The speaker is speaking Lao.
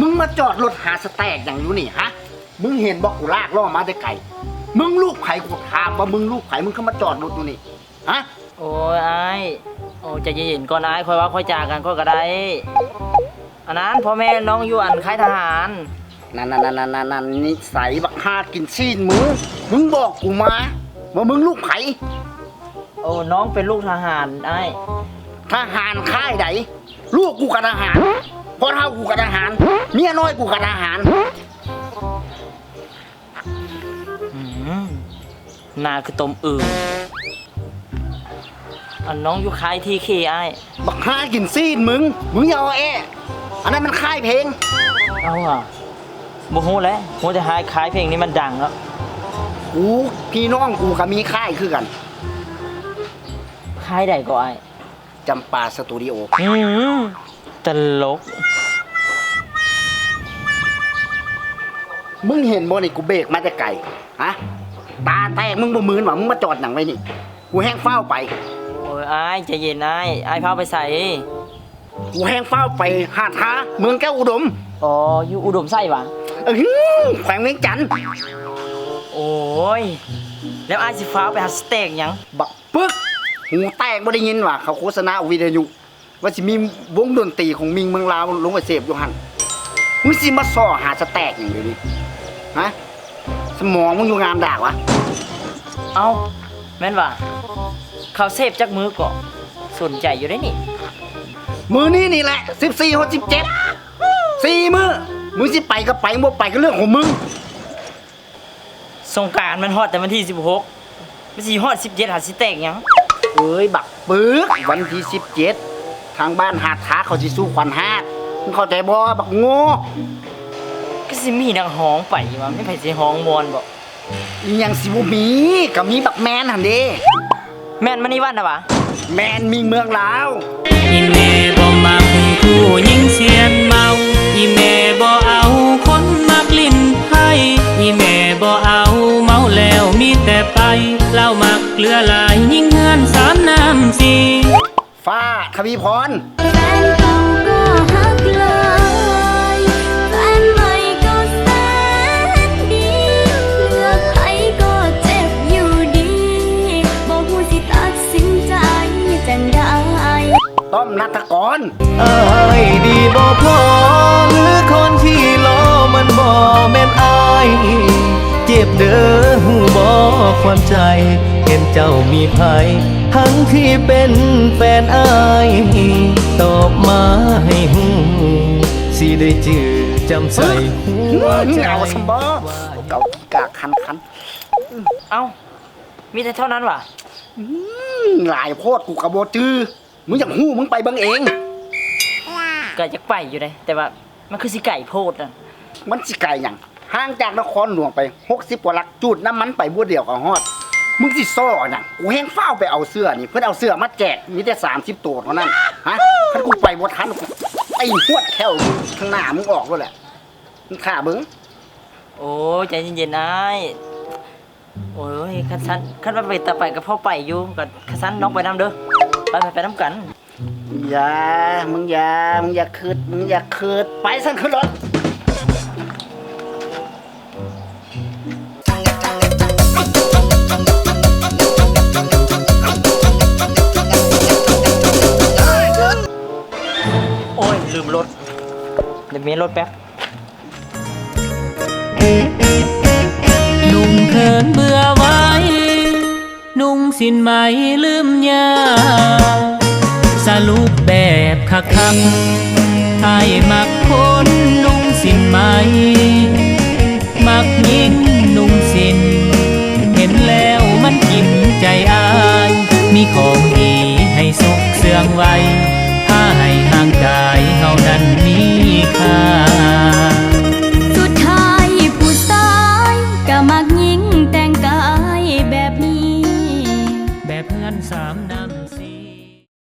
ມຶງມາຈອດລົດຫາສະແຕກຫຍັງຢູ່ນີ້ ຮະ? ມຶງເຫັນບໍ່ ກູລາກລໍ້ມາແຕ່ໄກ. ມຶງລູກໃຜ? ກູຖາມວ່າມຶງລູກໃຜ? ມຶງຄືມາຈອດລົດຢູ່ນີ້ ຮະ? ໂອ້ຍ ອ້າຍ ໂອ້ ໃຈເຢັນໆກ່ອນອ້າຍ ຄ່ອຍເວົ້າຄ່ອຍຈາກັນ ຂ້ອຍກໍໄດ້. ອັນນັ້ນ ພໍ່ແມ່ນ້ອງຢູ່ອັນຄ້າຍທະຫານ. ນັ້ນໆໆໆໆ ນິໄສບັກຫາກິນຊີ້ນມຶງ ມຶງບອກກູມາວ່າມຶງລູກໃຜ? ໂອ້ ນ້ອງເປັນລູກທະຫານອ້າຍ. ທະຫານຄ້າຍໃດ? ລູກກູກໍທະຫານ, ພໍ່ເຖົ້າກູກໍທະຫານ, ເມຍນ້ອຍກູກໍທະຫານ. ອືມ ໜ້າຄືຕົ້ມອຶ່ງ. ອັນນ້ອງຢູ່ຄ້າຍທີເຄອ້າຍ. ບັກຫາກິນຊີ້ນມຶງ, ມຶງຢ່າເອາະແອ. ອັນນັ້ນມັນຄ້າຍເພງ. ເອົາຫວາ ບໍ່ຮູ້ແຫຼະ, ຮູ້ແຕ່ຄ້າຍເພງນີ້ມັນດັງເນາະ. ກູ ພີ່ນ້ອງກູກໍມີຄ້າຍຄືກັນ. ຄ້າຍໃດກໍອ້າຍ? ຈຳປາສະຕູດິໂອ. ອືມ ຕະຫຼົກ. ມຶງເຫັນບໍ່ນີ້ ກູເບກມາແຕ່ໄກ ຮະ? ຕາແຕກ ມຶງບໍ່ມື່ນຫວາ? ມຶງມາຈອດຫຍັງໄວ້ນີ້? ກູແຮ່ງຟ້າວໄປ. ໂອ້ຍ ອ້າຍ ໃຈເຢັນອ້າຍ, ອ້າຍຟ້າວໄປໃສ? ກູແຮ່ງຟ້າວໄປຫາດທາ ເມືອງແກ້ວອຸດົມ. ອໍ ຢູ່ອຸດົມໃສຫວາ? ອື ແຂວງວຽງຈັນ. ໂອ້ຍ ແລ້ວອ້າຍຊິຟ້າວໄປຫາສະແຕກຫຍັງ? ບັກ ປຶກ! ຫູແຕກ ບໍ່ໄດ້ຍິນຫວາ ເຂົາໂຄສະນາອອກວິທະຍຸ ວ່າຊິມີວົງດົນຕີຂອງມິງເມືອງລາວລົງໄປເສບຢູ່ຫັ້ນ. ມຶງຊິມາຊໍຫາສະແຕກຫຍັງດຽວນີ້ ຮະ? ສະໝອງມຶງຢູ່ງາມດາກຫວາ? ເອົ້າ ແມ່ນຫວາ? ເຂົາເສບຈັກມື້ເກາະ? ສົນໃຈຢູ່ເດ້ນີ້. ມື້ນີ້ນີ້ແຫຼະ ສິບສີ່ຮອດສິບເຈັດ ສີ່ມື້. ມຶງຊິໄປກໍໄປ, ບໍ່ໄປກໍເລື່ອງຂອງມຶງ. ສົງການມັນຮອດແຕ່ວັນທີສິບຫົກ ມັນຊິຮອດສິບເຈັດຫາຊິແຕກຫຍັງ? ເອີຍ ບັກປຶກ, ວັນທີສິບເຈັດ ທາງບ້ານຫາດທາເຂົາຊິສູ່ຂວັນຫາດ, ມຶງເຂົ້າໃຈບໍ່ ບັກໂງ່? ກໍຊິມີນັກຮ້ອງໄປຢູ່ຫວາ, ມີໃຜຊິຮ້ອງມ່ວນບໍ່? ອີ່ຫຍັງຊິບໍ່ມີ, ກໍມີບັກແມນຫັ້ນເດ້. ແມ່ນມະນີວັນນະຫວາ? ແມ່ນມີເມືອງລາວ. ອີ່ແມ່ບໍ່ມັກຜູ້ຍິງຊຽນເມົາ, ອີ່ແມ່ບໍ່ເອົາຄົນມັກຫຼິ້ນໄພ້, ອີ່ແມ່ບໍ່ເອົາເມົາແລ້ວມີແຕ່ໄປ, ລາວມັກເຫຼືອຫຼາຍຍິງເຮືອນສາມນ້ຳສີ່. ຟ້າ ທະວີພອນ. ແຟນເກົ່າກໍຮັກຫຼາຍ, ແຟນໃໝ່ກໍແສນດີ, ເລືອກໃຜກໍເຈັບຢູ່ດີ, ບໍ່ຮູ້ຊິຕັດສິນໃຈຈັ່ງໃດ. ຕ້ອມ ນັດຖະກອນ. ອ້າຍດີບໍ່ພໍ ຫຼືຄົນທີ່ລໍມັນບໍ່ແມ່ນອ້າຍ? ເຈັບເດີຮູ້ບໍ່ຂວັນໃຈ, ເຫັນເຈົ້າມີໃຜ ທັງທີ່ເປັນແຟນອ້າຍ, ຕອບມາໃຫ້ຮູ້ ຊິໄດ້ຈື່ຈຳໃສ່ຫົວໃຈ. ເອົາຊັ້ນບໍ? ເອົາຂີ້ກາກຄັນໆ. ເອົ້າ ມີແຕ່ເທົ່ານັ້ນຫວາ? ອືມ ຫຼາຍໂພດ ກູກໍບໍ່ຈື່. ມຶງຢາກຮູ້ ມຶງໄປເບິ່ງເອງ. ກໍຢາກໄປຢູ່ເດ້ ແຕ່ວ່າມັນຄືຊິໄກໂພດນະ. ມັນຊິໄກຫຍັງ? ຫ່າງຈາກນະຄອນຫຼວງໄປຫົກສິບກວ່າຫຼັກ, ຈູດນ້ຳມັນໄປບົດດຽວກໍຮອດ. ມຶງຊິຊໍຫຍັງ? ກູແຮ່ງຟ້າວໄປເອົາເສື້ອນີ້, ເພິ່ນເອົາເສື້ອມາແຈກ ມີແຕ່ສາມສິບໂຕເທົ່ານັ້ນ. ຮະ? ຄັນກູໄປບໍ່ທັນ ໄອ້ຫວດແຂ້ວຂ້າງໜ້າມຶງອອກໂລດແຫຼະ. ມຶງຖ້າເບິ່ງ. ໂອ້ຍ ໃຈເຢັນໆ ອ້າຍ. ໂອ້ຍ ຄັນຊັ້ນ ຄັນວ່າໄປຕາໄປກໍພໍໄປຢູ່, ກໍຄັນຊັ້ນນ້ອງໄປນຳເດີ. ໄປ ໄປ ໄປນຳກັນ. ຢ່າ ມຶງຢ່າ ມຶງຢ່າຄຶດ ມຶງຢ່າຄຶດ. ໄປຊັ້ນ ຂຶ້ນລົດ. ໂອ້ຍ ລືມລົດ. ດຽວມີລົດແປັບ. ນຸ່ງເຂີນເບື່ອໄຫວ, ນຸ່ງສິ້ນໄໝລືມຍາ, ສະຫຼຸບແບບຄັກໆ, ອ້າຍມັກຄົນນຸ່ງສິ້ນໄໝ, ມັກຍິ